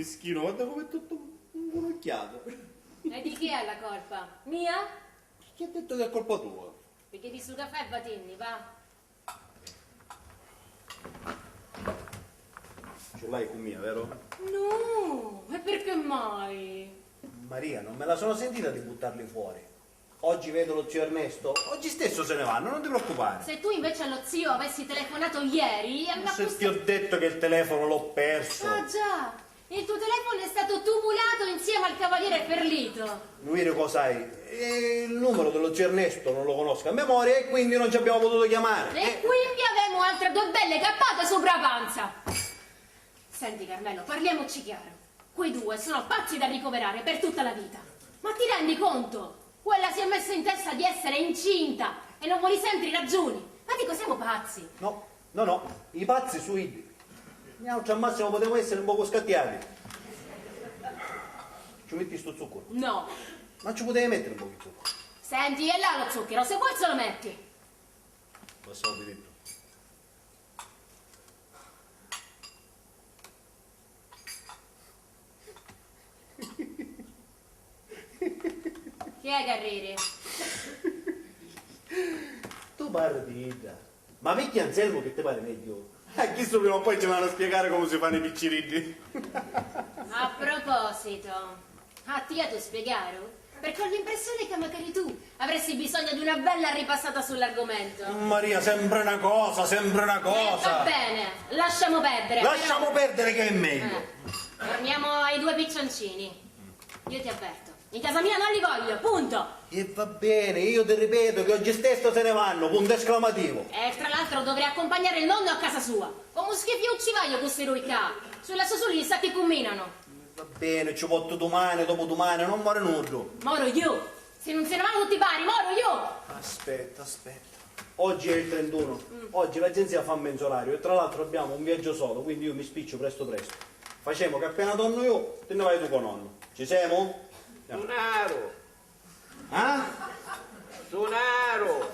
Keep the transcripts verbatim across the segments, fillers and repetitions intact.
Mischinu, guarda com'è tuttu ncunucchiatu. E di chi è la colpa? Mia? Chi ha detto che è colpa tua? Pigghiti stu cafè e vatinni, va. Ce l'hai cu mia, vero? No, e perché mai? Maria, non me la sono sentita di buttarli fuori. Oggi vedo lo zio Ernesto, oggi stesso se ne vanno, non ti preoccupare. Se tu invece allo zio avessi telefonato ieri, e... Ma se ti ho detto che il telefono l'ho perso. Ah, già! Il tuo telefono è stato tumulato insieme al cavaliere Ferlito. Luirico, sai, eh, il numero dello zio Ernesto non lo conosco a memoria e quindi non ci abbiamo potuto chiamare. E quindi avemu altre due belle cappate sopra la panza. Senti, Carmelo, parliamoci chiaro. Quei due sono pazzi da ricoverare per tutta la vita. Ma ti rendi conto? Quella si è messa in testa di essere incinta e non vuole sentire ragioni. Ma dico, siamo pazzi? No, no, no, i pazzi su iddi. Niautri al massimo potemu essere un poco scattiati. Ci metti stu zucchero? No. Ma ci potevi mettere un poco di zucchero? Senti, è là lo zucchero, se vuoi se lo metti. Passavo diritto. Chi è che ridi? Tu parri di idda. Ma picchia Anselmo che ti pare meglio? A chistu prima o poi ci vannu a spiegare comu si fannu i picciriddi. A proposito, a tia tu spiegaru? Perché ho l'impressione che magari tu avresti bisogno di una bella ripassata sull'argomento. Maria, sempre una cosa, sempre una cosa. Eh, va bene, lasciamo perdere, però... Lasciamo perdere che è meglio. Eh, torniamo ai due piccioncini. Io ti avverto, in casa mia non li voglio, punto. E va bene, io ti ripeto che oggi stesso se ne vanno, punto esclamativo. E tra l'altro dovrei accompagnare il nonno a casa sua. Comu schifiucci vaiu cu sti dui ccà? Su lassu suli, chissà chi cumminanu. Va bene, ci porto domani, dopodomani, non muore nuddu. Moro io! Se non se ne vanno tutti pari, moro io! Aspetta, aspetta. Oggi è il trentuno. Mm. Oggi l'agenzia fa mezzo orario e tra l'altro abbiamo un viaggio solo, quindi io mi spiccio presto presto. Facciamo che appena torno io, te ne vai tu con nonno. Ci siamo? Andiamo. Denaro! Ah? Sunaro!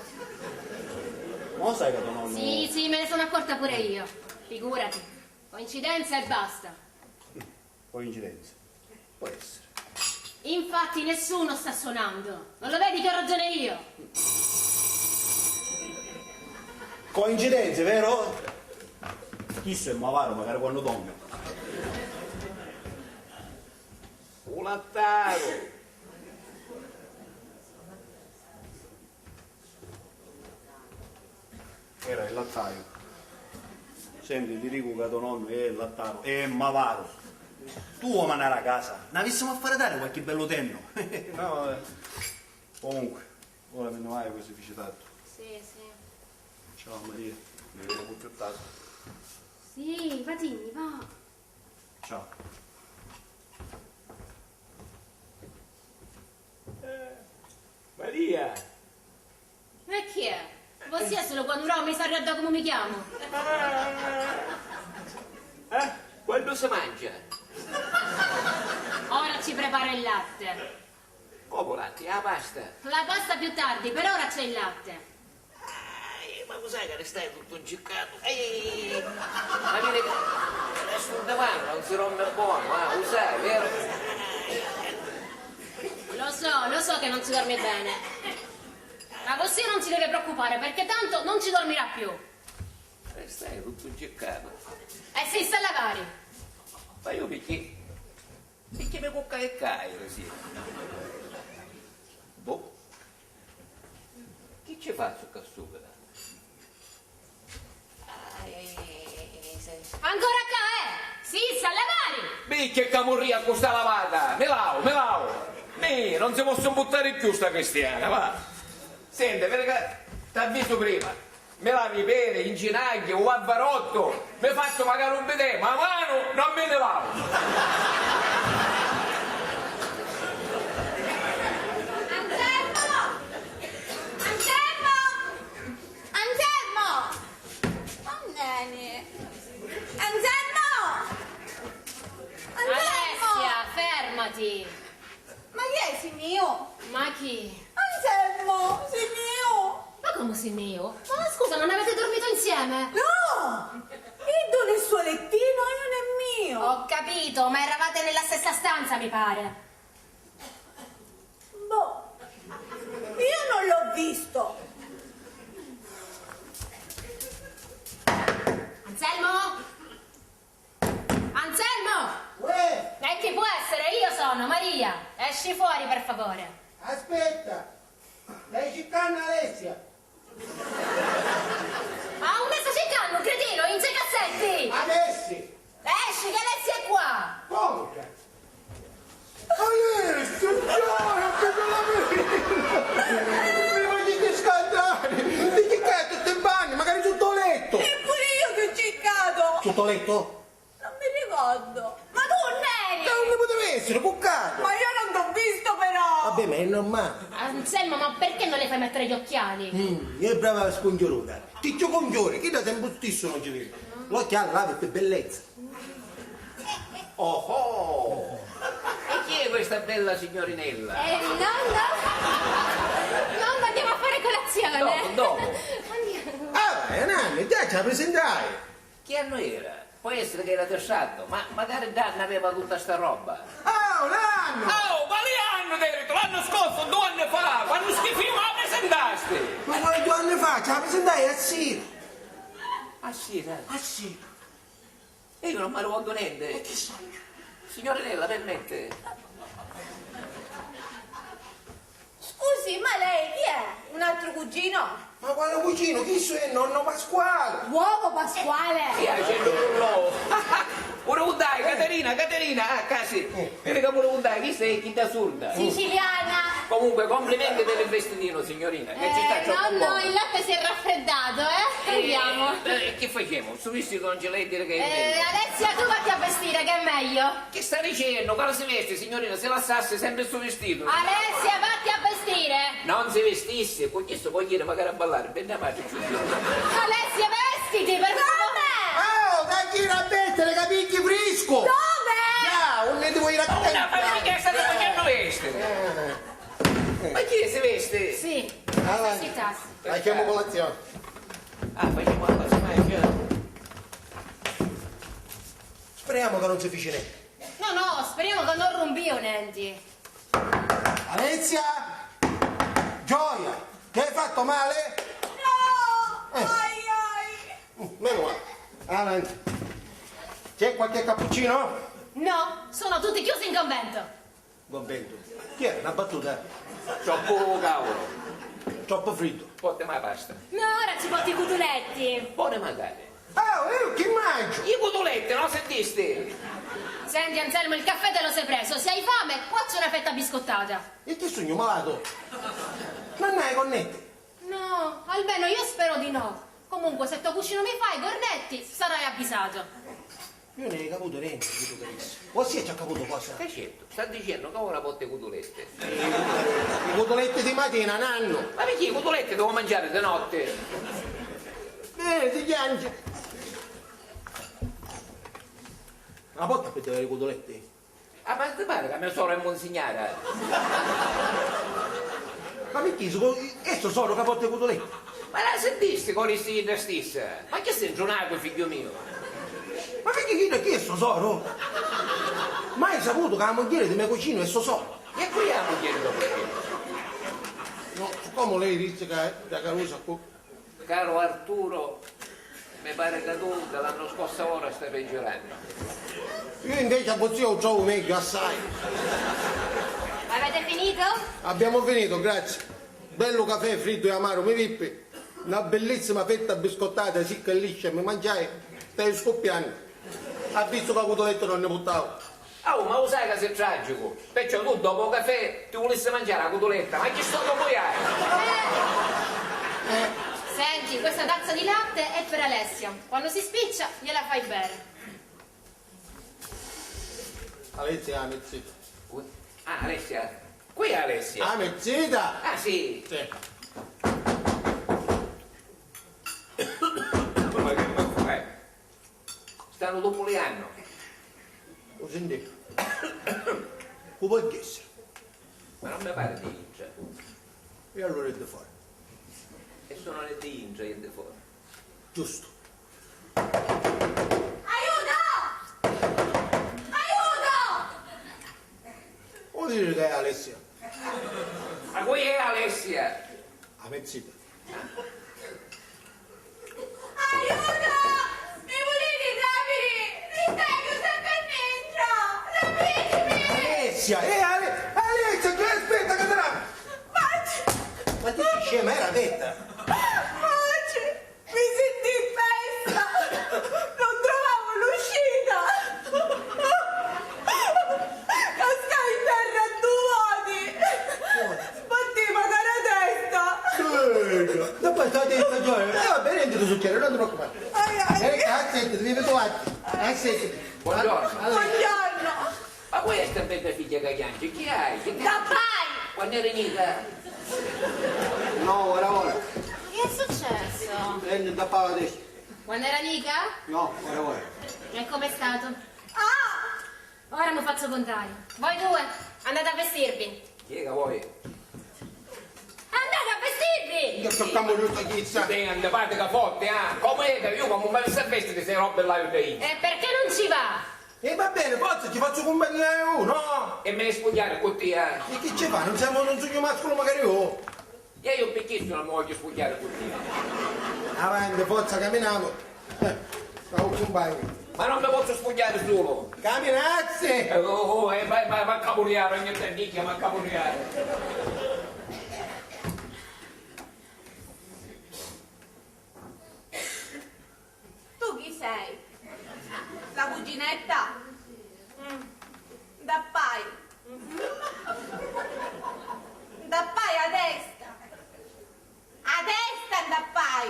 Ma lo sai che tuo nonno... Sì, sì, me ne sono accorta pure io. Figurati. Coincidenza e basta. Coincidenza? Può essere. Infatti nessuno sta suonando. Non lo vedi che ho ragione io? Coincidenze, vero? Chisto è m'avaru, magari quannu dormi. U lattaru! Era il lattaio. Senti, ti dicu ca to nonnu è lattaru, è m'avaru. Tu vuoi mandare a casa? N'avissimo a fare dare qualche bello tenno. No, vabbè. Comunque, ora mi ne vai, così fici tanto. Sì, sì. Ciao Maria, mi vediamo più tardi. Sì, vatinni, va. Ciao. Eh, Maria! E chi è? Vossia sulu quannu dormi s'arredda comu mi chiamu? Eh, quannu si mangia? Ora ci preparo il latte. Comu latti? A pasta? La pasta più tardi, per ora c'è il latte. Ai, ma lu sai ca ristai tuttu nciccatu? Ai, ai, ai, ai. Ma vidi ca restu un divanu, non si dorme bonu, ah, lu sai, vero? Lo so, lo so che non si dorme bene. Ma così non si deve preoccupare, perché tanto non ci dormirà più. Ristai tuttu nciccatu. E si sta a lavari. Ma io picchì? Picchì mi cuccai ccà ieri sira? Boh. Chi ci fazzu ccà supra? Ai, ai, ai, ai, ai, se- Ancora ccà, eh? Si issa a lavari! Picchì ccà murria cu sta lavata! Mi lavu, mi lavu! Mi, non si possu buttari cchiù sta cristiana, va! Senti, vedi ca t'avvisu prima. Mi lavi i pedi, i ginagghia, u varvarottu, mi fazzu macari un bidè, ma a manu non mi ni lavu! Anselmo! Anselmo! Anselmo! Oh, neni! Anselmo! Anselmo! Alessia, fermati! Ma chi è, si miu? Ma chi? Anselmo, si miu! Ma comu si miu? Ma scusa, non avete dormito insieme? No! Iddu nel suo lettino, io nel mio! Ho capito, ma eravate nella stessa stanza, mi pare. Boh, io non l'ho visto. Anselmo? Anselmo! Uè! E chi può essere? Io sono Maria. Esci fuori, per favore. Aspetta! Stai circannu Alessia? Ma unni sta circannu, cretino? In sei cassetti! Adessi! Esci, che Alessia è qua! Comu, cazzu? Alessia, Giorgia, che bella vita! Mi faciti scantari! Di chi che è tutti i panni? Magari sotto letto! E pure io ti ho cercato! Sotto letto? Non mi ricordo. Ma tu non eri? E unni putevi essiri? Cuccatu! Ma io non t'ho visto però! Vabbè, ma è normale. Anselmo, ma perché non le fai mettere gli occhiali? Mm, è brava la scongiuruta. Ti ci congiuri, chi da sempre stissu non ci vedi. L'occhiali l'avi per bellezza. Oho! E chi è questa bella signorinella? Eh, nonno? Nonno, andiamo a fare colazione. Dopo, dopo. Andiamo. Ah, vai, nanni, già ci la presentai. Chi annu era? Può essere che era distratto, ma magari già n'aveva tutta sta roba. Oh, nannu! Oh, quali annu, Derito? L'annu scorso, due anni fa, quannu schifìu ma la presentasti! Ma quali due anni fa? Ci la presentai a sira! A sira? A sira! E io non mi ricordo niente. E chi sognu? Signorinella, permette? Scusi, ma lei chi è? Un altro cugino? Ma quale cugino? Chistu è nonno Pasquale! Uovo Pasquale! Sì, acennu cu l'ovu! Pure cu dai, Caterina, Caterina! Ah, casi! Vedi ca pure cu dai, chista è chidda surda! Siciliana! Comunque, complimenti per il vestitino, signorina! Che ci sta troppo buono! Eh, nonno, il latte si è raffreddato, eh? Andiamo! Eh, che facciamo? Stu vistito non ci l'hai dire che è meglio. Eh, Alessia, tu vatti a vestire, che è meglio! Chi sta dicennu? Ca si vesti, signorina, si lassassi sempri stu vistitu. Alessia, vatti a vestire! Non si vestissi, cu chistu pò jiri macari a ballari, ben a matri. Alessia, vestiti, per favore! Oh, ma chi la vestire, ca picchi friscu! Dove? Già, unni ti vuoi raccontare? Una famiglia che state facendo vestire! Eh. Ma chi si vesti? Sì, avanti. Sì, tassi. Facciamo colazione. Ah, facciamo la colazione. Speriamo che non si fici nenti. No, no, speriamo che non rumpìu nenti. Alessia! Gioia! Ti hai fatto male? No! Eh. Ai, ai! Mm, meno male. Avanti. C'è qualche cappuccino? No, sono tutti chiusi in convento. Convento. Chi è? Na battuta? Troppu càuru. Troppu friddu. Portami la pasta. Ma ora ci porto i cutuletti. Boni macari. Oh, eu chi mangiu? I cutuletti, non sentisti? Senti, Anselmo, il caffè te lo sei preso. Se hai fame, qua c'è una fetta biscottata. E chi sugnu, malatu? Non hai cornetti? No, almeno io spero di no. Comunque, se to cuscinu mi fa i cornetti, sarai avvisato. Io non hai caputu nenti di tuttu questu. Ossia ci ha caputu cosa? E certu, sta dicennu ca ora porta i cutuletti. I cutuletti di matina, nannu! Ma picchì i cutuletti devo mangiari di notti? Eh, si chianci. Ma porta a piddari i cutuletti? Ah, ma ti pari ca me soru è munsignara? Ma picchì, su-, è so soru ca porta i cutuletti? Ma la sintisti ca o dissi idda stissa? Ma chi si ntrunatu, figghiu miu? Ma picchì chidda chi è so soru? Mai saputu ca la mugghieri di me cucinu è so soru? E cu è a mugghieri di to cucinu? No, siccomu lei dici ca è da carusa cu Caro Arturo, mi pari ca tu di l'annu scorsu a ora stai peggiurannu. Io invece a vossia u trovu megghiu assai. Avete finito? Abbiamo finito, grazie. Bellu cafè friddu e amaro, mi vippi? Na bellissima fetta biscottata, sicca e liscia, mi mangiai, staiu scuppiannu. Ha vistu ca cutulettu non ne puttau. Oh, ma u sai ca si tragicu? Perciò tu, dopu u cafè, ti vulissi mangiari a cutuletta, ma chi stomacu hai? Eh. Senti, questa tazza di latte è per Alessia. Quando si spiccia, gliela fai bere. Alessia, a me zita. Ah, Alessia. Qui è Alessia. A me zita! Ah, sì. Sì. Ma che mi fai? Stannu tumuliannu. U sintiti? Cu pò essiri? Ma non mi pari di intra. E allura è di fora. E se non è di intra, è di fora. Giustu. Aiuto! Diri ca è Alessia. Ma cu è Alessia? A me zita. Aiuto! Mi vuliti rapiri! Mi stai chiusa ccà dentro! Rapitimi! Alessia! Eh, Ale-, Alessia, che aspetta che ti rapiu! Ma... Ma ti dice, ma era detta! Oci! Mi sintii persa! Non truvavo l'uscita! Cascai in terra dui voti! Sbattii macari a testa! Ecco, dopo sta testa, cioè, eh, va bene, niente, tu succede, non ti preoccupare. Ai, ai. Eh, cazzo, ti devi trovare. Eh, senti. Buongiorno. Allora. Buongiorno! Ma cu è sta bedda figghia ca chianci? Chi hai? Chi... Ndappai! Quannu era nica? No, ora, ora. Che è successo? Eh, mi ndappava adesso. Quando era nica? No, ora, ora. E com'è stato? Ah! Ora mi faccio contare. Voi due, andate a vestirvi. Chi è che vuoi? Andate a vestirvi! Che sta morendo chizza! Sì, andate, fate che forte, ah! Come è che io, ma mi vesti sti robe là, io te... E perché non ci va? E va bene, forza, ci faccio compagnia io, no? E me ne spugliare con te, eh? E chi ci fa? Non siamo, non sugnu masculu macari io? E io perché sono voglio spugliare con te? Avanti, forza, caminamo. Eh, stavo compagno. Ma non mi posso spugliare solo. Caminazzi! Eh, oh, oh, eh, vai, vai, va a capuriare, ogni te dica, va a capuriare. Tu chi sei? La cuginetta? Mm. Ndappai. Ndappai a testa. A testa ndappai.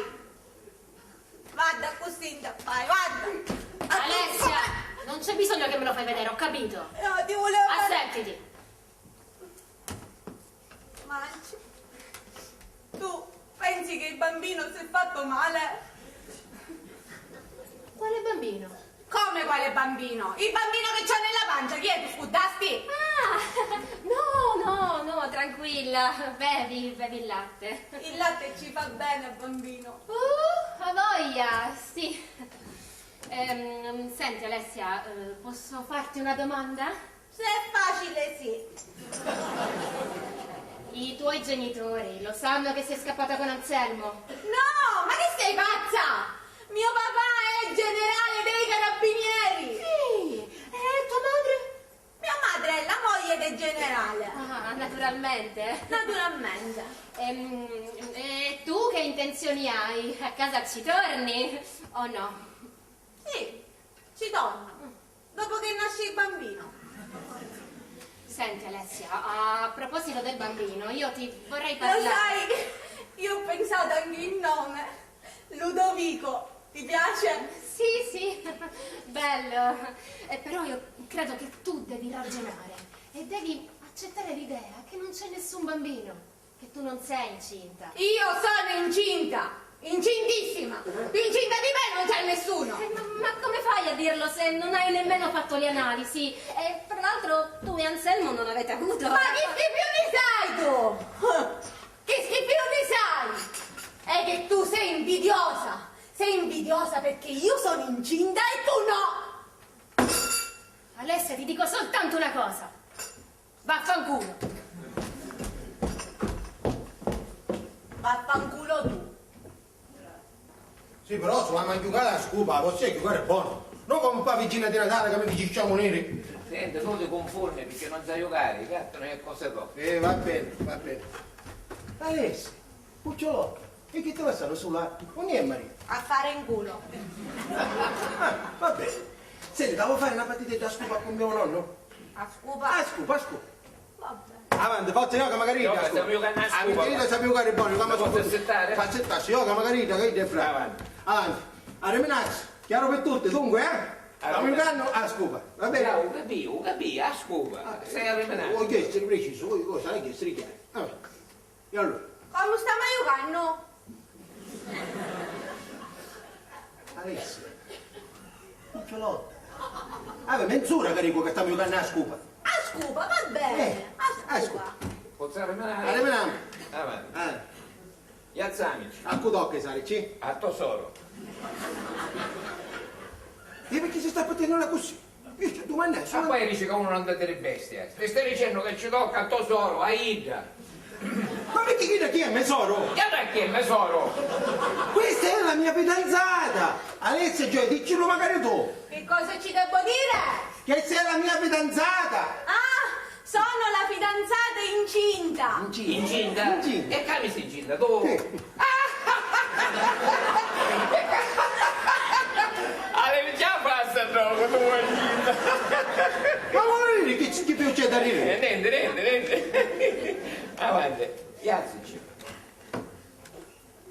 Vadda, accussì ndappai, vadda. Alessia, non c'è bisogno che me lo fai vedere, ho capito. No, ti volevo fare... Assentiti. Manci. Tu pensi che il bambino si è fatto male? Quale bambino? Come quale bambino? Il bambino che c'ho nella pancia, chi è, tu scurdasti? Ah, no, no, no, tranquilla, bevi, bevi il latte. Il latte ci fa bene al bambino. Uh, a voglia, sì. Ehm, senti Alessia, eh, posso farti una domanda? Se è facile, sì. I tuoi genitori lo sanno che sei scappata con Anselmo? No, ma che sei pazza? Mio papà è generale dei carabinieri! Sì, e tua madre? Mia madre è la moglie del generale. Ah, naturalmente. Naturalmente. Ehm, e tu che intenzioni hai? A casa ci torni o no? Sì, ci torno. Dopo che nasce il bambino. Senti Alessia, a proposito del bambino, io ti vorrei parlare. Lo sai, io ho pensato anche il nome. Ludovico, ti piace? Sì, sì, bello. Eh, però io credo che tu devi ragionare e devi accettare l'idea che non c'è nessun bambino. Che tu non sei incinta. Io sono incinta! Incintissima! Più incinta di me non c'è nessuno! Eh, ma, ma come fai a dirlo se non hai nemmeno fatto le analisi? E tra l'altro tu e Anselmo non avete avuto... Ma chi schifiuni sai tu? Chi schifiuni sai? È che tu sei invidiosa! Sei invidiosa perché io sono incinta e tu no! Alessia, ti dico soltanto una cosa. Vaffanculo! Vaffanculo tu! Sì, però si l'hamu a jucari a scupa, la pozzu jucari bonu. Non comu pà Viggina di Natale ca mi fici sciamu neri. Senti, non ti cunfunni, picchì non sai jucari, i carti non è cosa tua. Eh, va bene, va bene. Alessia, cucciolotta, e chi ti lassanu sula? Unni è Maria? A fare in culo. Ah, va bene. Senti, t'havi a fari na partitedda a scupa cu mio nonnu? A scupa? A scupa, a scupa. Vabbè. Avanti, forza, joca macari idda a scupa. Joca, sappiu ca a scupa. A me querida, sappiu ca è bona, ma forza, assettari. Assettassi, joca macari idda, ca idda è brava. Avanti. Avanti. Arriminazzi, chiaro per tutti, dunque, eh? Stiamo giocando a scupa, va bene? Già, ho capito, ho capito, a scupa. Ah, stai arriminando. Voglio essere preciso, voglio cosa, voglio essere chiaro. Vabbè. E allora? Comu stamu jucannu? Alessia, cucciolotta. Ave, menz'ura ca dicu ca stamu jucannu a scupa. A scupa, va bene, eh, a scupa. Pozzu arriminari? Arriminami. Avanti. Eh. Jazzamici. A cu tocca, Sarici? A to soru. E picchì si sta pattennu accussì? Io ci domandai solo... Ma poi dici che uno non ti diri bestia. Ti stai dicennu che ci tocca a to soru, a idda. Ma perché chidda chi è, me soru? E allora chi è, me soru? Questa è la mia fidanzata! Alessia, Gioia, diccillu macari tu! Che cosa ci devo dire? Che sei la mia fidanzata! Ah, sono la fidanzata incinta! Incinta? Incinta? Incinta. E ca mi si incinta, tu? Sì. Avevi già fatto troppo, tu vuoi incinta? Ma vuoi dire che ci, che più c'è da ridere? Eh, niente, niente, niente. Avanti, piazzici.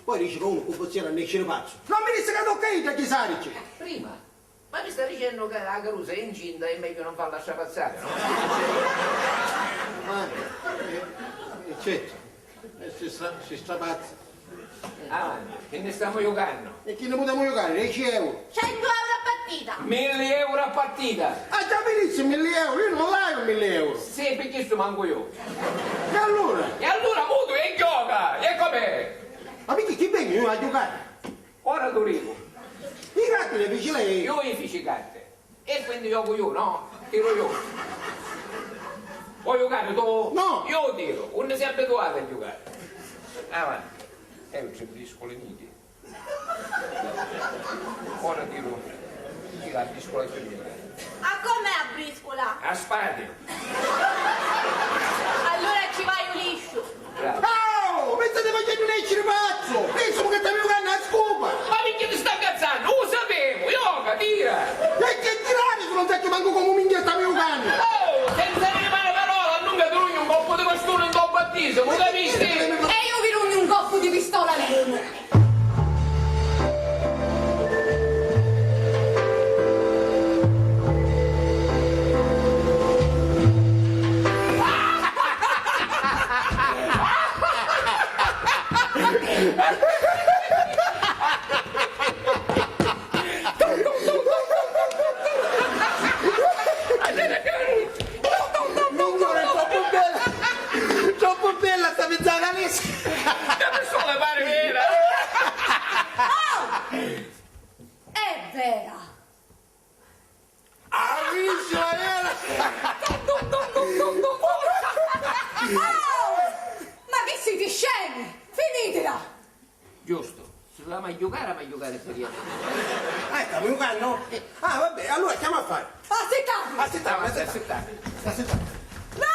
Poi dici che uno con pensiero a nescere pazzo. Non mi disse che tocca a io a chisarici. Prima. Ma mi sta dicennu ca a carusa è incinta, è megghiu non farla strapazzari, no? Ma, eh, eh, certu, eh, si stra-, si strapazza. Avanti, chi nni stamu jucannu? E chi nni putemu jucari? Deci euro. Centu euro a partita! Milli euro a partita! Ah, già mi dissi milli euro, io non l'haiu milli euro! Sì, pi chistu mancu io! E allura? E allura mutu e gioca! E com'è? Ma picchì chi vegnu io a giucari? Ora tu dicu. I carti li fici lei? Io i fici i carti. E quindi giocu io, no? Tiro io. Vuoi giocare tu? No! Io tiro. Undi sei abituato a giocare? Avanti. E io ci briscoli niti. Ora tiro. Tira a briscola più nera. A come a briscola? A spati. Allura ci vaiu lisciu. Bravo. Oh, mi state facennu nesciri pazzu! Pensu ca stamu jucannu a scupa! Ma picchì ti sta incazzannu? U sapevu! Joca, tira! E che tirari, si non sacciu mancu comu minchia stamu jucannu! Oh, senza dire male parola, annunca ti dugnu un coppu di bastuni nto battisimu, capisti? E io vi dugnu un coppu di pistola a lei! Minchia, è troppu bella! Troppu bella sta mezzana lì! Che mi suona pare vera! Oh! È vera! Arriva vera! Oh! Ma che siete scemi! Finitela! Giusto. Si l'ama a jucari, ama a jucari seriamenti. Ah, stiamo giocando? Ah, vabbè, allora stiamo a fare. Assittati! Assittati, assittati. Assittati. No!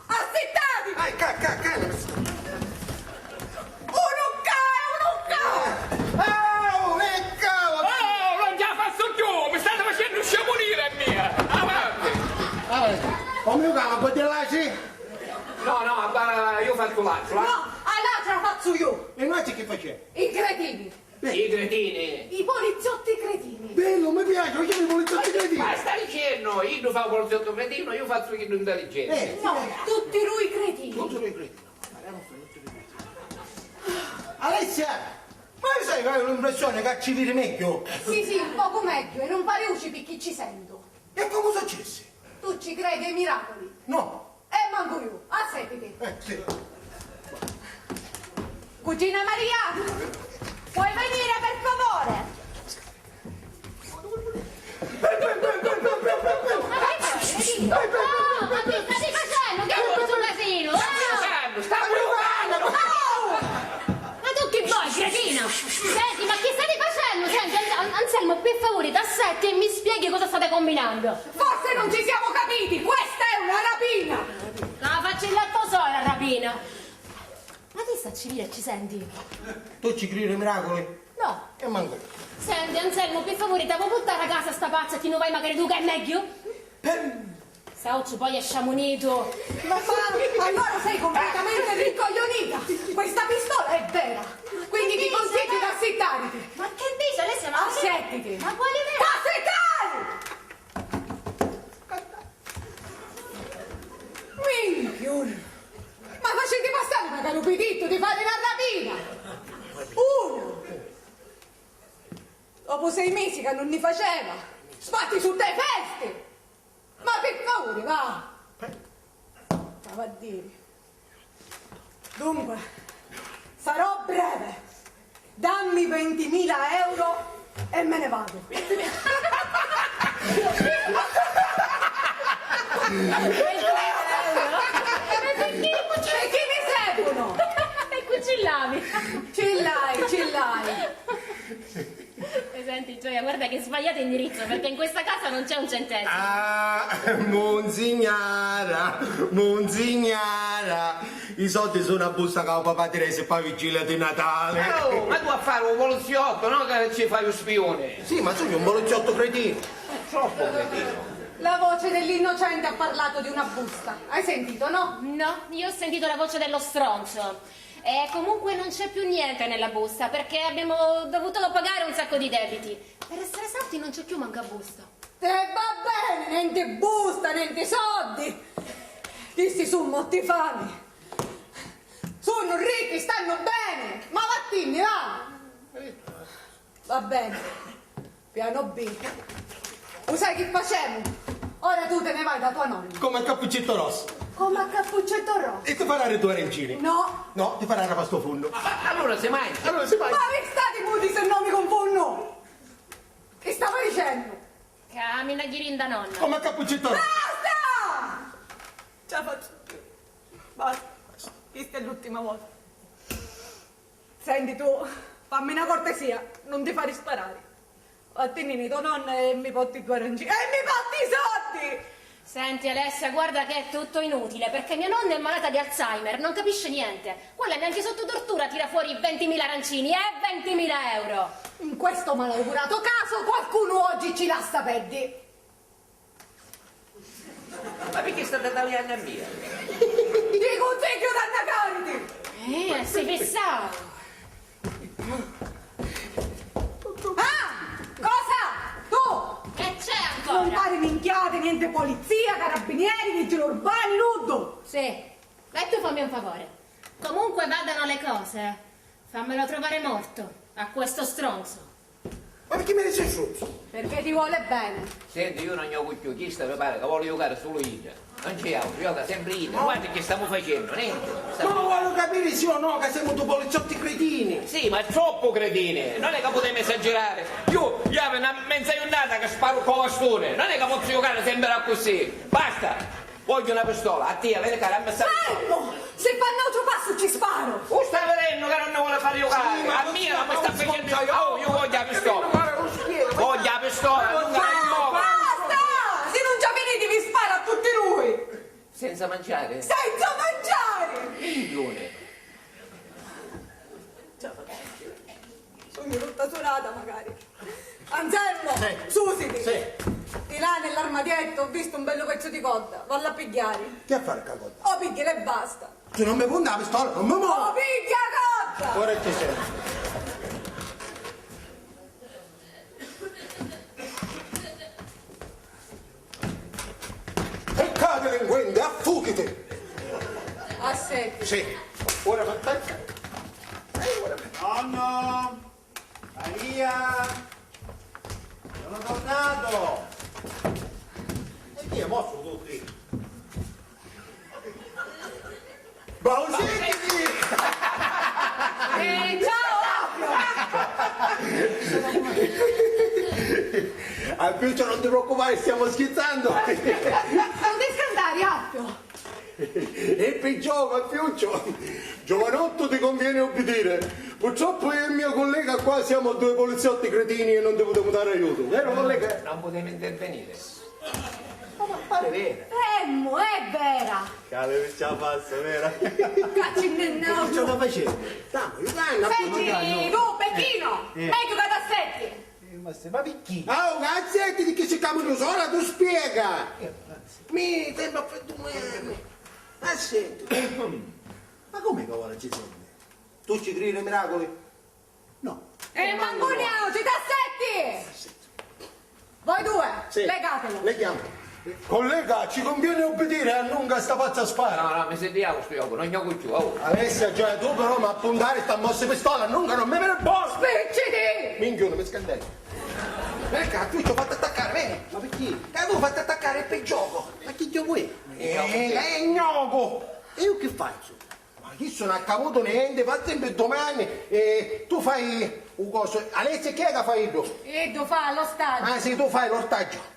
Assittati! Ah, ca, ca, ca. Uno ca, uno ca! Ah, uno ca! Oh, non ce la faccio più! Mi state facendo sciamonire a me! Avanti! Avanti. Come io cavo, a bottellacci? No, no, ma io faccio l'altro, eh. No, all'altra faccio io! E noi che facciamo? I cretini! I cretini! I poliziotti cretini! Bello, mi piace, facciamo i poliziotti cretini! Ma sta dicennu, iddu fa u poliziottu cretinu, io fazzu chiddu intelligenti. Eh, no, tutti lui cretini! Tutti lui cretini! Alessia! Ma io sai che ho l'impressione che ci viri meglio? Sì, sì, un poco meglio, e non pari uci picchì ci sento. E come successi? Tu ci credi ai miracoli? No. E mancu io. Assettiti. Eh, sì. Cugina Maria, puoi venire per favore? Ah, ma che stai facendo? Che è questo casino? Ah! Sta provando! Ma tu chi vuoi, cretina? Senti, ma che stai facendo? Senti, An-, An-, Anselmo, per favore, t'assetti e mi spieghi cosa state combinando. Forse non ci siamo capiti, questa è una rapina! La faccio il latto sola, rapina! Ma chi sta ci vira e ci senti? Tu ci cridi ai miracoli? No. E manco io. Senti, Anselmo, per favore, ti vuoi portare a casa sta pazza e ti ne vai magari tu, che è meglio? Per Sauciu, poi è sciamunito! Ma, ma allora sei completamente rincoglionita! Questa pistola è vera! Quindi ti consiglio di assittarti! Ma che dici, Alessia? Ma che... Assettiti! Ma quali vera? T'assittai! Minchiuni! Ma faciti passari, ma c'aru pidittu di fari na rapina! Una! Dopu sei mesi ca nun ni faceva! Sbatti sutta i festi! Ma pi favuri, va! Stava a diri. Dunque, sarò breve. Dammi ventimila euro e me ne vado. Vintimila? Venti euro? E perché? Perché mi servono! E qui ci l'hai! Ci l'hai, ci l'hai! E senti, Gioia, guarda che hai sbagliato indirizzo, perché in questa casa non c'è un centesimo. Ah, munzignara, munzignara, i soldi su na busta ca u papà ti resi pâ vigilia di Natali. Oh, ma tu a fari u poliziottu, no ca ci fai u spiuni. Sì, ma sugnu un poliziottu cretinu. Troppu cretinu. La voce dell'innocente ha parlato di una busta. Hai sentito, no? No, io ho sentito la voce dello stronzo. E comunque non c'è più niente nella busta perché abbiamo dovuto pagare un sacco di debiti. Per essere esatti, non c'è più manca busta. E va bene, nenti busta, nenti soddi. Chisti su motti fami. Sunnu ricchi, stannu bene. Ma vattinni, va. Va bene. Piano B. U sai chi facemu? Ora tu te ne vai da tua nonna. Come a Cappuccetto Rosso. Come a Cappuccetto Rosso. E ti farà due arancini. No. No, ti farà una pasta al forno. Ah, allora si mangia. Allora si mangia. Ma vi stati muti, se no mi confonnu. Che stava dicendo? Camina, ghiri nda nonna. Come a Cappuccetto Rosso. Basta! Ce la faccio più. Basta. Questa è l'ultima volta. Senti tu, fammi una cortesia, non ti fari sparare. Vattinni to nonna e mi porti due arancini. E mi porti i soldi! Senti, Alessia, guarda che è tutto inutile, perché mia nonna è malata di Alzheimer, non capisce niente. Quella neanche sotto tortura tira fuori ventimila arancini e ventimila euro. In questo malaugurato caso qualcuno oggi ci lassa peddi. Ma perché state taliannu a mia? Ti cunsigghiu d'annacariti! Eh, si fissau! Ah! Cosa? Tu! Che c'è ancora? Non fari minchiate, niente polizia, carabinieri, vigili urbani, nuddu! Sì. E tu fammi un favore. Comunque vadano le cose, fammelo trovare morto a questo stronzo. Ma perché mi dici stronzo? Perché ti vuole bene. Senti, io non gioco più, chista mi pare che vuole giocare solo io. Non c'è altro, gioca sempre io. Ma guarda che stiamo facendo, niente. Ma lo voglio capire sì o no che siamo due poliziotti cretini? Sì, ma troppo cretini. Non è che possiamo esagerare. Io, io avevo una mezza giornata che sparo con bastone. Non è che posso giocare sempre così. Basta. Vogghiu na pistola, a tia, veni ca, dammi sta pistola. Fermo! Se fa n'autru passu ci sparo! U sta vidennu ca non ni voli fari jucari? Sì, ma a mia non mi sta pigghiennu. Oh, io vogghiu a pistola. Vogghiu a pistola, non mi... Basta! Si non ci veniti vi sparo a tutti dui! Senza mangiare? Senza mangiare! Milioni! Sugnu tutta surata, magari. Anselmo! Sì. Susiti! Sì. Di là nell'armadietto ho visto un bellu pezzu di codda, vallu a pigghiari. Che a fari cu a codda? O pigghiala e basta. Tu non mi punta a pistola, non mi muovi! O pigghia a codda! Ora ci senti. Peccato delinquente, affuchiti! Assetti. Sì. Ora fa pensa. Eh, ora fa... Nonno! Maria! Sono tornato! E chi è? Mo su tutti! Bausetti! Eh, ciao! Alpiuccio, non ti preoccupare, stiamo scherzando! Non ti scantare, Appio! E peggiò, Alpiuccio! Giovanotto, ti conviene obbedire. Purtroppo io e il mio collega qua siamo due poliziotti cretini e non ti potemo dare aiuto, vero collega? Non potemo intervenire. Ma pare vera. Emmo, è vera! Che avevi già fatto, vero? Cacci in... Che sta facendo? Stiamo aiutando, senti, tu, Pecchino, eh, meglio che t'assetti! Eh, ma se, ma perché? Oh, assetti, che si chiama tu sola, tu spiega! Eh, ma se... Mi sembra per due anni. Assetti. Ma come che ora ci senti? Tu ci credi ai miracoli? No. E mancu niauti, t'assetti! Voi due, sì, legatelo. Leghiamo. Collega, ci conviene obbedire, annunca sta pazza spara. No, no, mi si diavu stu giocu, non giocu più, oh. Alessia, Gioia, tu però mi appuntari sta mossa di pistola, annunca non mi vene buono. Spicciti! Minchione, mi scandai. Veni qua, tu ci ho fatto attaccare, veni. Ma perché? Che tu hai fatto attaccare per gioco. Ma che gioco è? Eh, è gioco. E io che faccio? Ma chi sono accavuto niente, fa sempre domani, eh, tu fai un coso. Alessia, chi è che fa iddu? Iddu fa l'ostaggio. Ah, sì, tu fai l'ortaggio.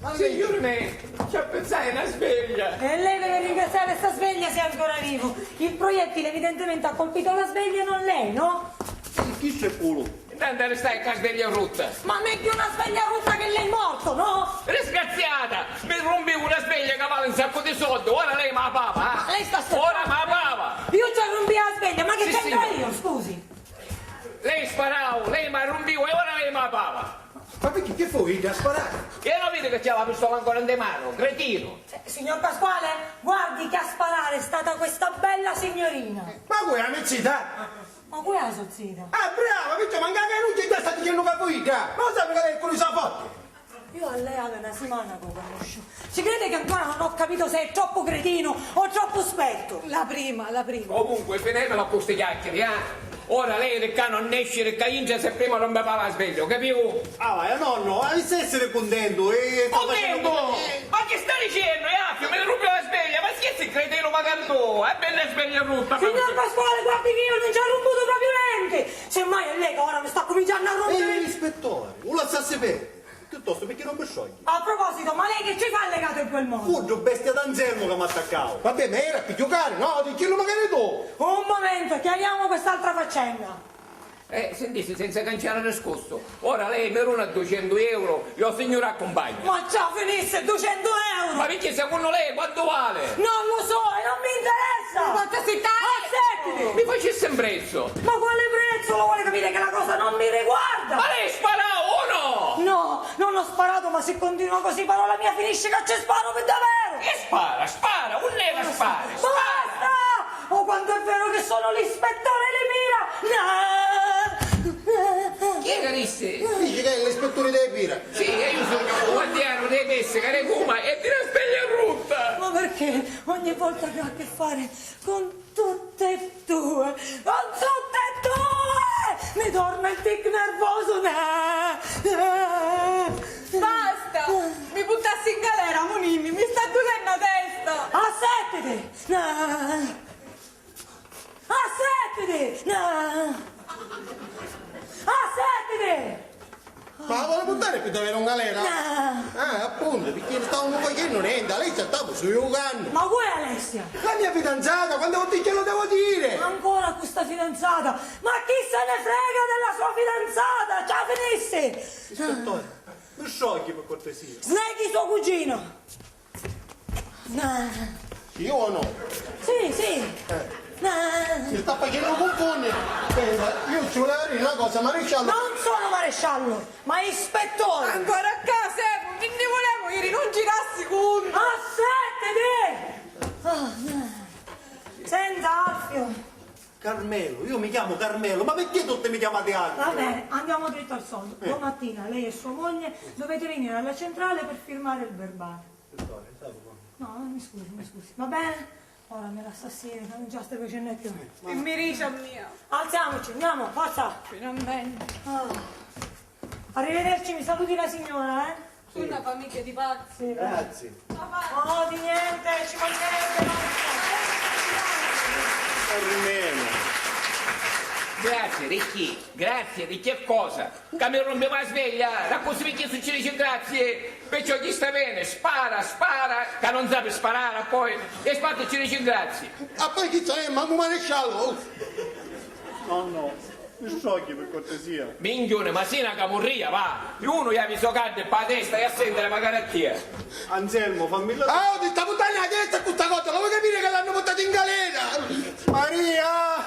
Ma signuri me, ci appizzai na sveglia! E lei deve ringraziare sta sveglia se è ancora vivo. Il proiettile evidentemente ha colpito la sveglia e non lei, no? Chi c'è puru? Tantu ristai cu a sveglia rutta. Ma megghiu una sveglia rutta che lei morto, no? Disgraziata! Mi rumpiu una sveglia ca vali un saccu di soddi, ora lei ma paga, eh? Ma lei sta scherzando? Ora ma paga! Io ci rumpi la sveglia, ma che c'entro io, scusi? Lei sparau, lei ma rumpiu e ora lei ma paga! Ma perché, che fu, idda a sparari? Che non vedi che c'è la pistola ancora in mano, cretino? Eh, signor Pasquale, guardi che a sparare è stata questa bella signorina. Ma voi, la mia zita? Ma qual è la so zita? Ah, brava, perché manca che non c'è, già sta dicendo che voi, già. Ma lo sai che lei è curiosa forte? Io a lei aveva una settimana che lo conosco. Si crede che ancora non ho capito se è troppo cretino o troppo spetto? La prima, la prima. Comunque, finitela con ste chiacchiere, eh? Ora lei di qua non esce, di qua intra, se prima non mi fa la sveglia, capito? Ah, vai, nonno, avissi essiri cuntentu e... Cuntentu? Ma chi sta dicennu, Iacchiu? Mi rumpi la sveglia, ma scherzi, cretinu, magari tu? E bella sveglia rutta, ma... Signor Pasquale, guardi che io non ci ho romputo proprio niente. Semmai è lei che ora mi sta cominciando a rompere. Ehi, ispettore, u lassassi perdiri. Piuttostu, perché non mi sciogli? A proposito, ma lei che ci fa legato in quel modo? Fuddu, bestia d'Anselmo che m'attaccau. Vabbè, ma era per giocare, no? Dicillu magari tu. Un momento, chiariamo quest'altra faccenda. Eh, sentite, senza canciare discorso, ora lei mi dona ducentu euro e o signura accumpagna. Ma ci la finissi ducentu euro! Ma perché secondo lei quanto vale? Non lo so e non mi interessa! Ma quanto si tagliu? Assettiti! Mi facesse un prezzo! Ma quale prezzo? Lo vuole capire che la cosa non mi riguarda? Ma lei sparau o no? No, non ho sparato, ma se continua così, parola mia, finisce che ci sparo per davvero! E spara, spara, unn'è la spara? Basta! Oh, quanto è vero che sono l'ispettore di Pira! Chi è che disse? Dice che è l'ispettore di Pira. Sì, e io sono il guardiano dei pesci, che ne fuma e ti la sveglia brutta! Ma perché ogni volta che ho a che fare con tutte e due, con tutte e due, mi torna il tic nervoso! Basta! Mi buttassi in galera, Munini, mi sta dulennu a testa! Assettiti! Assettiti! Assettiti! Ma la vuole buttare per davvero in galera? Ah, appunto, perché non stavamo facendo niente, Alessia, stavo solo giocando. Ma voi, Alessia? La mia fidanzata, quando lo dice lo devo dire! Ancora questa fidanzata? Ma chi se ne frega della sua fidanzata? Ci la finissi! Ispettore, mi sciogli per cortesia. Sneghi suo cugino! Io o no? Sì, sì. Eh. Si sta facendo confondere. Pensa, io ci volevo dire una cosa, maresciallo. Non sono maresciallo, ma ispettore. Ancora a casa, eh, non ne volevamo dire, non girassi con... Assettiti! Ah, senza Alfio. Carmelo, io mi chiamo Carmelo, ma perché tutti mi chiamate Alfio? Vabbè, andiamo dritto al sodo. Eh. Domattina lei e sua moglie dovete venire alla centrale per firmare il verbale. Vittoria, sai come? No, mi scusi, mi scusi. Va bene? Ora mi lascia stare, che non ce la stai facendo più. E mi dice a mia. Alziamoci, andiamo, forza! Finalmente. Ah. Arrivederci, mi saluti la signora, eh? Sì. Una famiglia di pazzi. Grazie. Papà. Oh, di niente, ci mancherebbe altro. Almeno. Grazie, Ricchi. Grazie, di che cosa? Ca mi rumpi la sveglia, d'accussì picchì succedisci grazie, perciò chi sta bene, spara, spara, ca non sapi sparare poi, e sparti ci dici grazie. Ah, poi chi c'è? Mamma maresciallo! No, no, mi sciogli per cortesia. Minchione, ma si na camurria, va! Unu javi so caddi pa testa e a sentire magari a tia. Anselmo, fammi la... Ah, oh, di sta puttana la testa cu sta cosa, lo vuoi capire che l'hanno buttato in galera? Maria!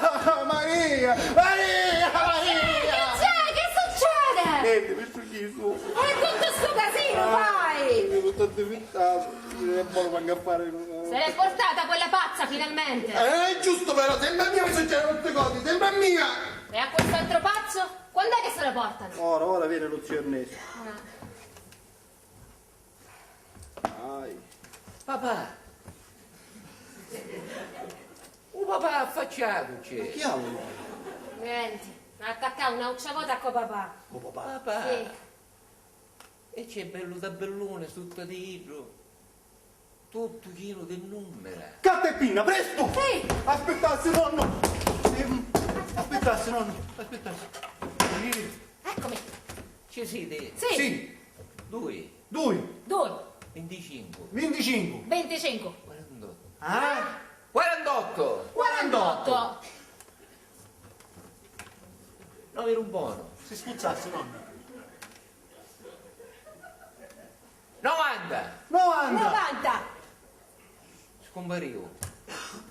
Maria! Maria! Maria! Che c'è? Che succede? Niente, mi sto chiuso. E tutto sto casino, ah, fai? Io mi sto diventando, e poi vanno a fare... Se l'è portata quella pazza finalmente. Eh, è giusto però, sempre a mia mi succedono queste cose, sempre a mia! E a quest'altro pazzo? Quando è che se lo portano? Ora, ora viene lo zio Ernesto. Ah. Dai. Papà! U papà affacciatuci! Ma chi ha un... Nenti, ha attaccatu na uccia vota co papà. Co papà? Papà! Sì. E c'è bellu tabellone sutta di iddu, tuttu chinu di nummera. Carta e pinna, prestu! Sì! Aspittassi, nonnu! Ehm, aspittassi, nonnu, aspittassi. Eccomi. Ci siti? Sì. Sì. Dui. Dui. Dui. Vinticincu. Vinticincu. Venticincu. Quarantotto. Ah? Quarantotto. Quarantotto. Novi ru bonu. Si scuzzassi, nonna. Novanta! Novanta! Novanta! Scumparìu.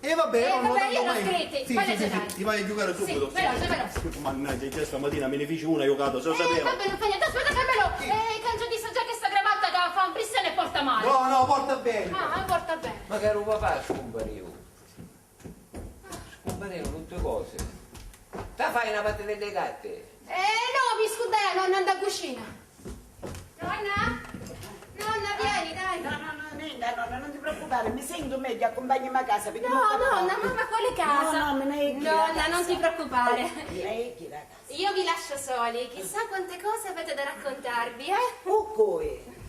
E vabbè, eh, non vabbè, io l'ho scritti. Sì, sì, sì, sì, ti vai a giocare subito. Sì, veloce, veloce. Mannaggia, già stamattina me ne fici una giocata, se lo sapevo. Eh, vabbè, non fa niente. Aspetta, Carmelo, eh, cambia di giacca e sta cravatta che fa un pristino e porta male. No, no, porta bene. Ah, porta bene. Ma caro papà, scumparìu. Scumparìu tutti cosi. Ti fai una pattededda di gatti? Eh, no, mi scurdai a nonna nta cucina. Nonna? Nonna, vieni, dai. No, no, no, nenta, nonna, non ti preoccupare, mi sento meglio, accompagnami a casa, perché... No, nonna, ma, ma quale casa? No, no, me ne... Nonna, non ti preoccupare. Me ne... Io vi lascio soli, chissà quante cose avete da raccontarvi, eh? Cu cui?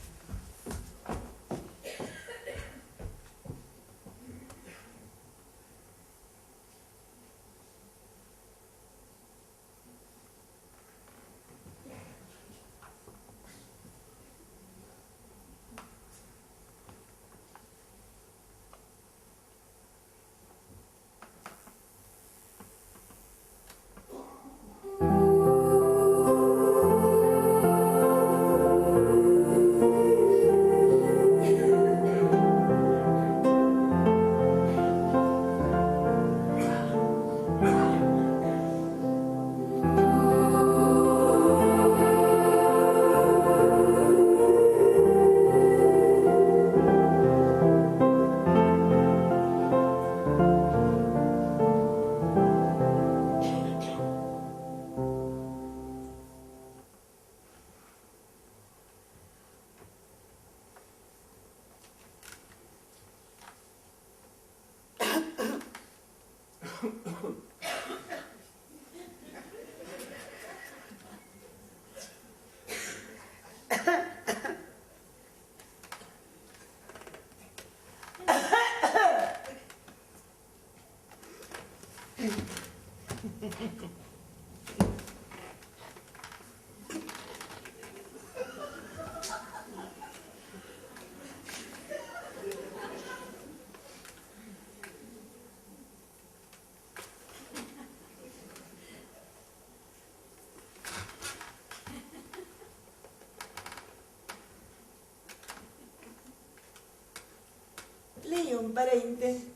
Lei è un parente?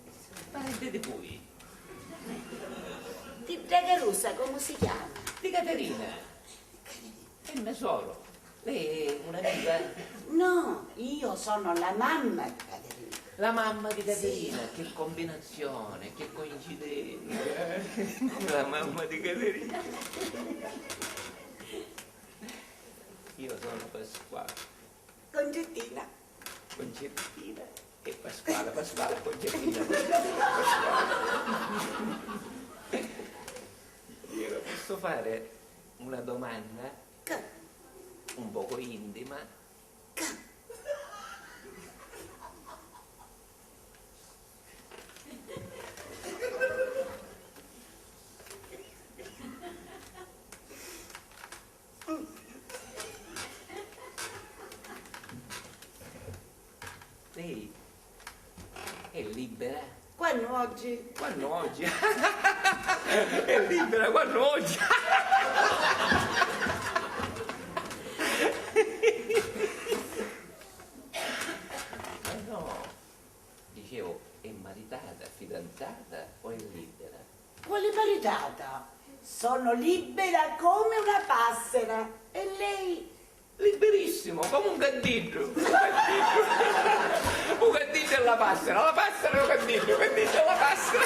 Parente di cui? Di Dragarusa, come si chiama? Di Caterina. È mia suoro. Lei è un'amica? No, io sono la mamma di Caterina. La mamma di Caterina, sì. Che combinazione, che coincidenza. La mamma di Caterina. Io sono Pasquale. Concettina. Concettina e Pasquale, Pasquale, Concettina. Io posso fare una domanda? Ca. Un poco intima. Ca. Lei è libera? Quannu oggi? Quannu oggi? È libera quannu oggi. Ma no, dicevo, è maritata, fidanzata o è libera? Quale maritata? Sono libera come una passera. E lei? Liberissimo, come un caddiddu. Un caddiddu. Un caddiddu e la passera, la passera e un caddiddu, un caddiddu e la passera.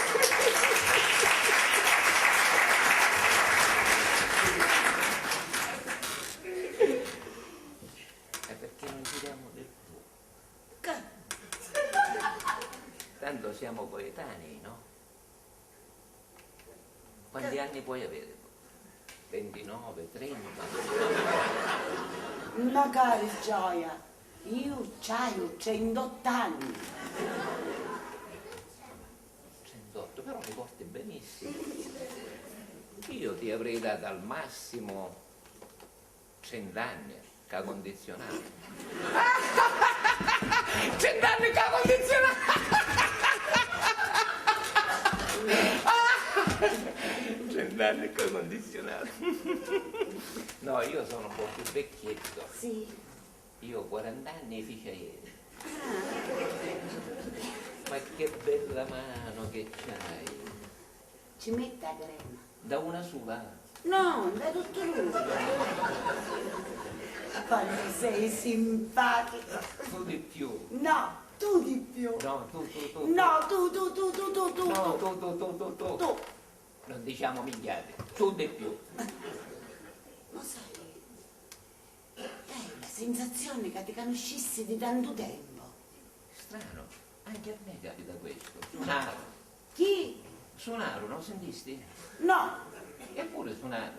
E perché non giriamo del tu? Ca. Tanto siamo coetanei, no? Quanti anni puoi avere? Ventinove, trenta? Macari, gioia, iu c'haiu trentottu anni. Trentotto, però mi porti benissimo. Io ti avrei dato al massimo trenta anni, ca cundiziunata. Trenta anni ca cundiziunata! Trenta Nanni col condizionato. No, io sono un po' più vecchietto. Sì. Io quaranta anni i fici ieri. Ah. Ma che bella mano che c'hai. Ci metti a crema? Da una sola? No, da tutto l'uso. Quanto sei simpatico. Tu di più. No, tu di più. No, tu, tu, tu, tu. No, tu, tu, tu, tu, tu, tu, No, tu. tu, tu, tu, tu, tu. Tu. Non diciamo minchiate. Tu di più. Ma sai, hai la sensazione che ti conoscissi di tanto tempo. Strano, anche a me capita questo. Sunaru. Chi? Sunaru, non sentisti? No. Eppure sunaru.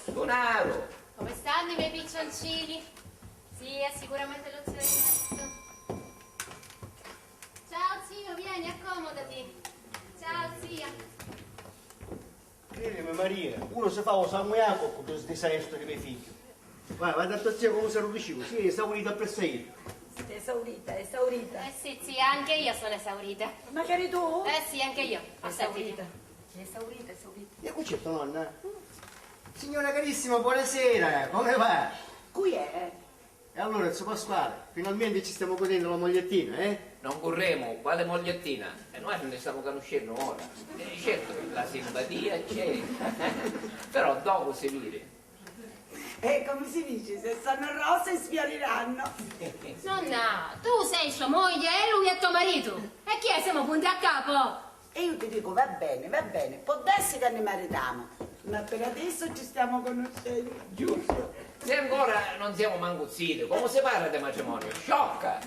Sunaru! Come stanno i miei piccioncini? Sì, è sicuramente lo zio Ernesto. Ciao zio, vieni, accomodati. Ciao zia. Cridimi, Maria, uno si fa u sangu Jacopo cu ddu sdisaestu di me figghiu. Vai, vai da to zia cu lu serru di cicu, sì, è esaurita appressu a iddu. Esaurita, esaurita. Eh sì, zia, anche io sono esaurita. Macari tu? Eh sì, anche io. Esaurita. Esaurita, esaurita. E cu c'è to nonna? Signora carissima, buonasera, come va? Cui è? E allora, zio Pasquale, finalmente ci stiamo godendo la mogliettina, eh? Non corremo, quale mogliettina? E noi ne stiamo conoscendo ora. Eh, certo, la simpatia c'è, però dopo si vede. E come si dice, se sono rose sfioriranno. Nonna, tu sei sua moglie e lui è tuo marito. E chi è, siamo punti a capo? E io ti dico, va bene, va bene, può darsi che ne maritiamo, ma per adesso ci stiamo conoscendo. Giusto. Se ancora non siamo manco ziti, come si parla di matrimonio? Sciocca!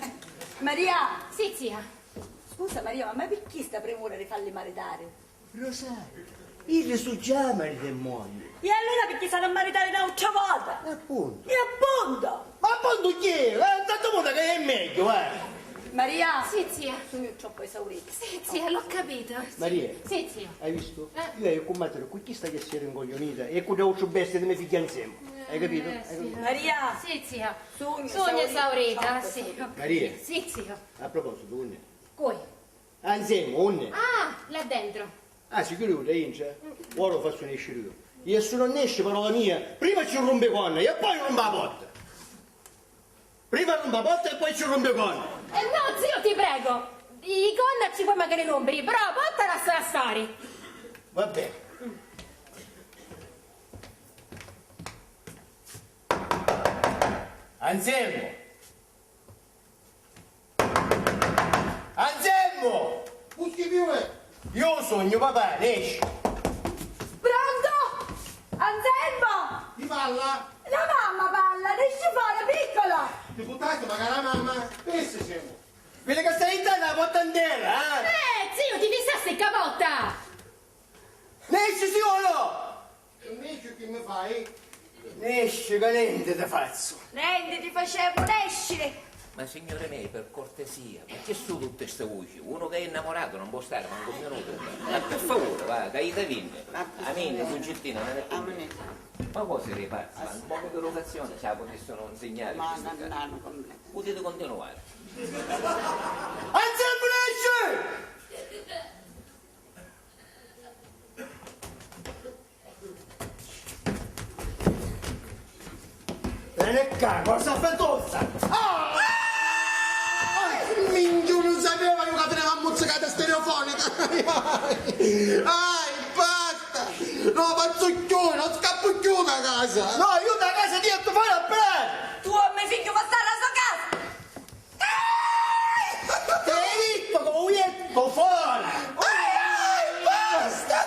Maria! Sì, zia. Scusa, Maria, ma perché sta premura di farli maritare? Rosario, iddi su già marito e moglie. E allora perché s'hanno a maritare n'autra vota? Appunto. E appunto! Ma appunto chi? Eh, tanto vota che è meglio, eh! Maria! Sì, zia. Sugnu troppu esaurita. Sì, zia, l'ho capito. Maria, sì, zia, hai visto? Eh. Io haiu a cummatiri cu chista che si rincoglionita e cu l'autru bestia di me figghia nzema. Hai capito? Eh, hai capito? Maria! Sì, zia. Sugnu esaurita, sì, ho capito. Maria! Sì, zia. A proposito, unni è? Cui? Anzema, unni è? Ah, là dentro. Ah, si chiudiu da intra? Ora u fazzu nesciri io. E su non nesci, parola mia, prima ci rumpi i corna e poi rumpi a porta. Prima rumpi a porta e poi ci rumpi i corna. Eh, no, zio, ti prego. I corna ci puoi magari rompiri, però a porta lassala stari. Va bene. Anzema! Anselmo! Cu ci piove? Io sogno papà, nesci! Pronto? Anselmo! Chi parla? La mamma parla, nesci fora, piccola! Ti buttasti magari la mamma? Pensa, scemo! Vedi che stai intanto la botta in terra, eh? Eh, zio, ti fissasti ca botta! Nesci, sì o no? Invece chi mi fai? Nesci, ca nenti ti fazzu. Nenti ti facemu, nesci! Ma signori miei, per cortesia, ma chi su tutti sti vuci? Uno che è innamorato non può stare manco un minuto. Ma per favore, va, ca io ti vinni. Aminni, Cuncittina, non è più. Ma cosa eri pazza? Ma un poco di educazione ce la potessero insegnare. Ma non, non, non. Potete continuare. Anselmo, nesci! Veni ccà, cosa fetosa! Ah! Minchia, non sapevo io che tenevo a muzzicata stereofonica! Ai, basta! Non lo faccio più, non scappo più da casa! No, io da casa ti ho fatto fare a bere! Tu a me figlio fa stare a sua casa! Te l'hai detto che lo metto fora! Ai, ai, basta!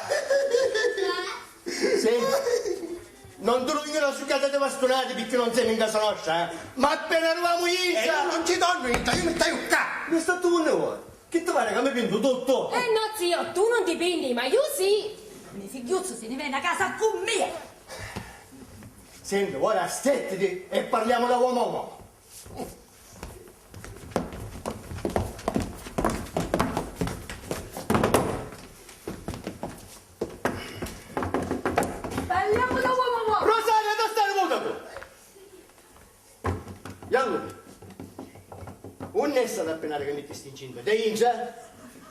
Senti, non ti dugnu na succhiata di bastunati picchì non semu in casa nostra, eh? Ma appena arrivamu in casa... E io non ci torno in casa, io mi staiu ccà! Mi sta tu unni vuoi? Chi ti pare ca mi pintu tuttu? Eh no, zio, tu non ti pinti, ma io sì! Me figghiuzzu si ni veni a casa cu mia! Senti, ora assettiti e parliamo da uomo a uomo. Parliamo da uomo a uomo. Rosaria, tu stai muta tu? E allora? Unni è stata appena che mettisti incinta? Te intra?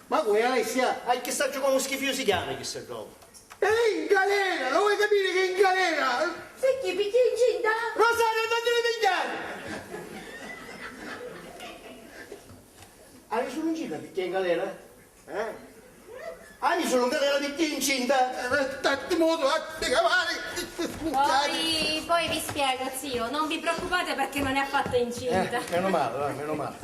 Ma cu è, Alessia? Ah, chi sacciu comu schifìu si chiama chi si trova? È in galera! Lo vuoi capire che è in galera? Picchì? Picchì è incinta? Rosario, non ti devi pigliare! Ah, io sono incinta perché è in galera? Eh? Ah, io sono in galera perché è incinta? Eh, tanti modo, ah, poi, poi vi spiego, zio, non vi preoccupate perché non è affatto incinta. Eh, meno male, va, meno male.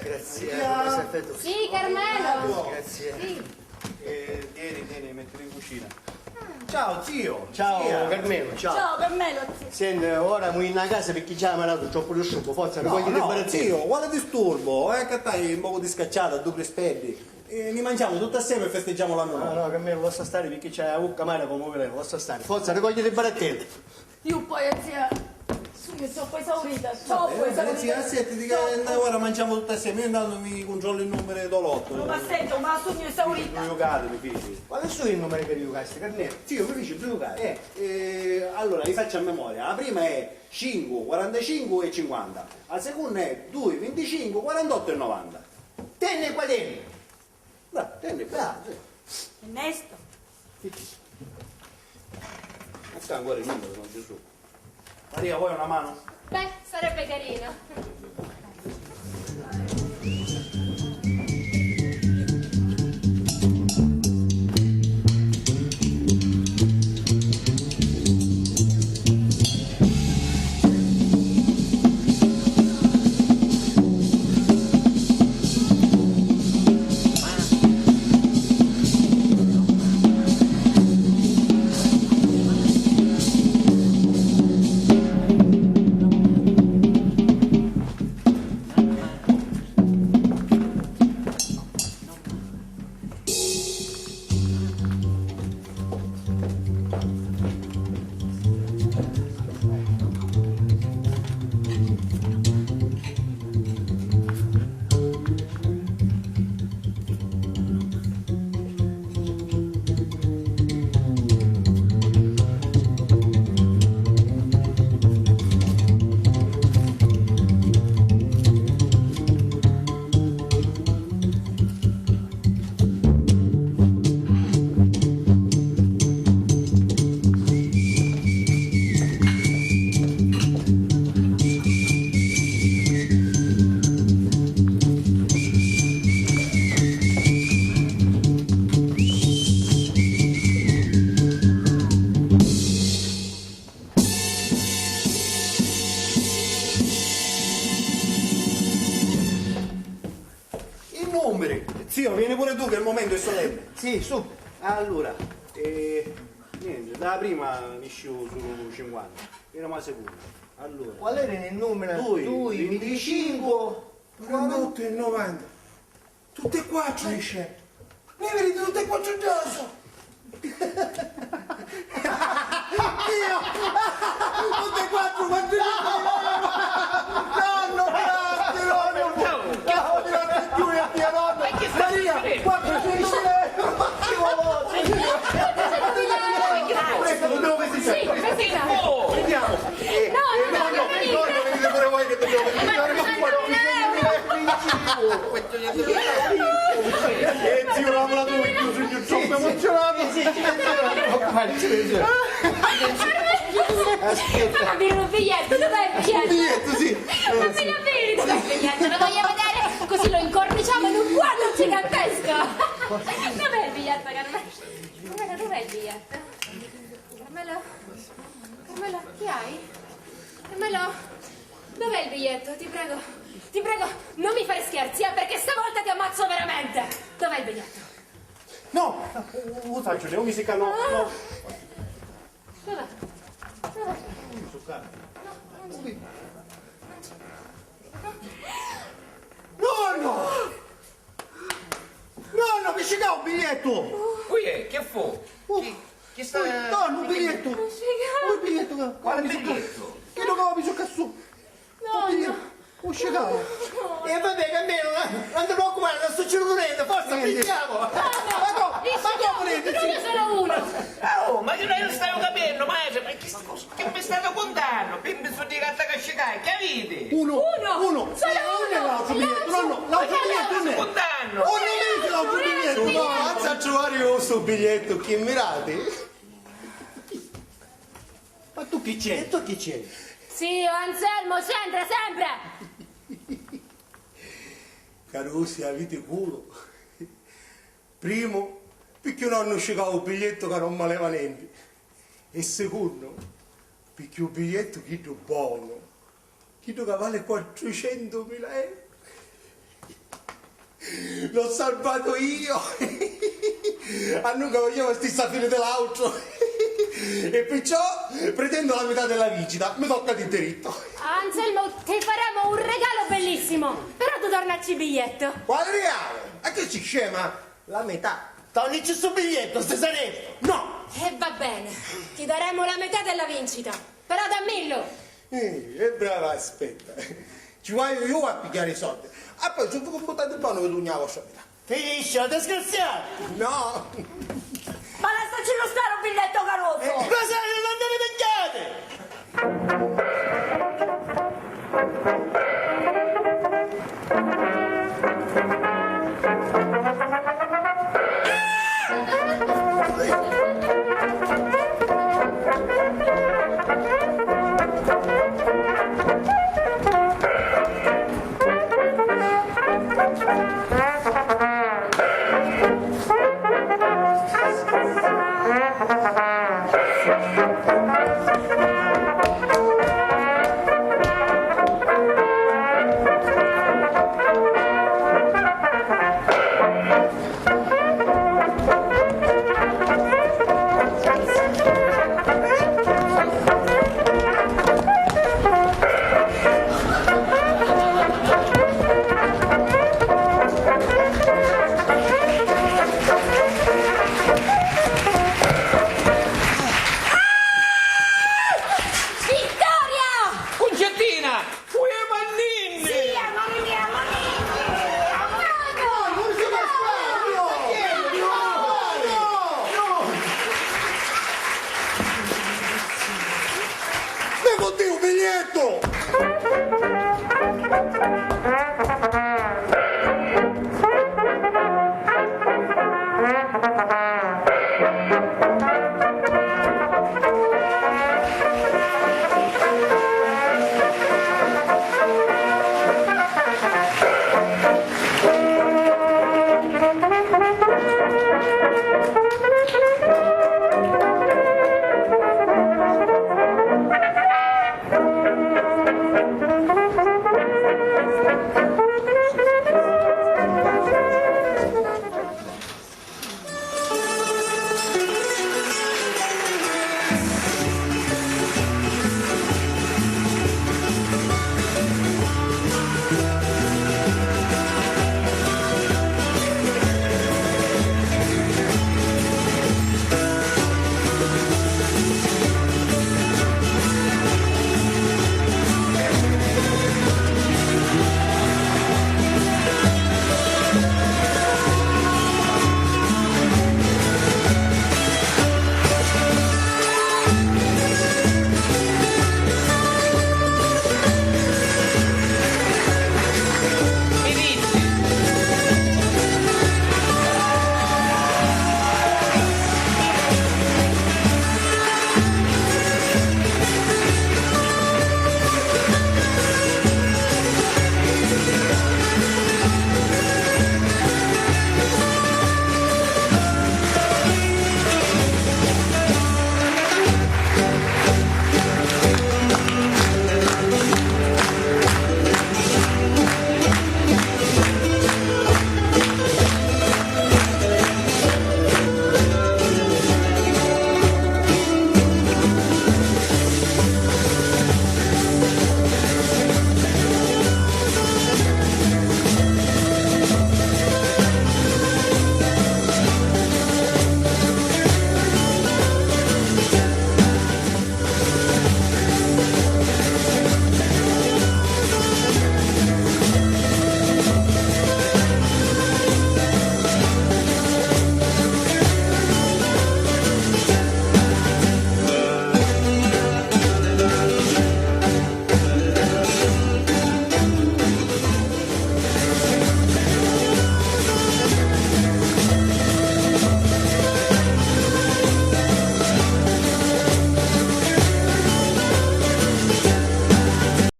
Grazie, eh, per questo affetto. Sì, Carmelo. Grazie. Sì. Eh, tieni, tieni, mettilo in cucina. Ciao, zio. Ciao, zia. Carmelo, ciao. Ciao, Carmelo, zio. Senti, ora mo inna casa perché già ha mangiato troppo disturbo. Forza, no, ricogli no, i barattini. Zio, quale disturbo? Eh, che stai un poco discacciata, due crispeddi. Eh, ni mangiamo tutti assieme e festeggiamo l'anno nuovo. No, no, Carmelo, lascia stare perché c'hai la bocca amara come un veleno, lascia stare. Forza, ricogli i barattini. Io poi, zia, sono troppo esaurita, troppo esaurita. Zia, senti, dica, ora mangiamo tutti assieme, io intanto mi controllo il numero dell'otto. No, ma sento, ma sono esaurita. Due giocate, mi dici. Quali sono i numeri che vi giocasti, Carmelo? Sì, io mi dici due giocate. Eh, eh, allora, li faccio a memoria. La prima è cinque, quarantacinque e cinquanta. La seconda è due, venticinque, quarantotto e novanta. Tenne quaderni. Bravo, tenne, bravo, sì. Ernesto. Sì, sì. Ma c'è ancora il numero, don Gesù? Maria, vuoi una mano? Beh, sarebbe carino. I numeri! Zio, vieni pure tu che il momento è solenne. Sì, su. Allora, eh, niente, da prima nisciu sulu cinquanta. Era la seconda. Allora. Qual era il numero? Due, due, venticinque, quarantotto e novanta. Tutte e quattro, dice. Mi vedete tutte e quattro addosso? Dio! Tutte e quattro, quattro! Nonno, grazie, nonno! Ciao, grazie, Giulia, zia, nonno! Maria, quattrocento euro! Ci vuole! Presto, dove si... Sì, sì, sì. Vediamo. Eh, no, eh, no, no, no, no, venite pure voi che dobbiamo... Ma non c'è... Eh, zio, la, la, tu, io sono troppo emozionato. Sì, sì, sì, sì. Aspetta. Fammi avere un biglietto, dov'è il biglietto? Un biglietto, sì. Fammi avere, dov'è il biglietto? Lo voglio vedere, così lo incorniciamo in un quadro gigantesco. Dov'è il biglietto, Carmelo? Carmelo, dov'è il biglietto? Carmelo? Carmelo, che hai? Carmelo, dov'è il biglietto? Ti prego, ti prego, non mi fare scherzi, eh, perché stavolta ti ammazzo veramente! Dov'è il biglietto? No, u, u sacciu, ne, u mi si ca, no, no. Dov'è? Dov'è? No, non c'è. Non c'è. No, no! Nonno, mi scicau un bigliettu! Cui è? Chi fu? Uh, chi, chi sta... Nonno, un bigliettu! Mi scicau. Un bigliettu! Quale bigliettu? Chiddu ca mi socca su! Nonno! Un bigliettu! Mi scicau! E vabbè, Carmelo, non ti preoccupare, non succede niente, forza, prendiamo! Ma co-, ma come volete? Io sono uno! Oh, ma io non stavo capendo, ma, ma chi sta cosa? Che mi state cuntannu? Pi mi sugnu di gatta cascicai, chi aviti? Uno, uno, uno, solo uno! Uno è l'altro biglietto, no, no, l'altro biglietto non è. Cuntannu! Uno mi Stu bigliettu, no, vazza a truvari stu bigliettu chi mi dati. Ma tu chi c'è? E tu chi c'è? Zio Anselmo c'entra sempre! Carusi, aviti culo. Primu, picchì u nonnu ci cau u bigliettu ca non maleva nenti. E secunnu, picchì u bigliettu chiddu bonu, chiddu ca vali quattrucentumila euro, l'ho salvato io. A nunca vogliamo stessa fine dell'altro. E perciò pretendo la metà della vincita, mi tocca di diritto. Anselmo, ti faremo un regalo bellissimo, però tu tornacci il biglietto. Quale regalo? Ma che si scema? La metà. Tornici stu bigliettu, Cesarè! No! E va bene, ti daremo la metà della vincita, però dammillo! Eh, e brava, aspetta. Ci vaiu io a pigghiari i soldi. E poi, si vi cumputtati bonu, vi dugnu a vostra metà. Finiscila, disgraziatu! No!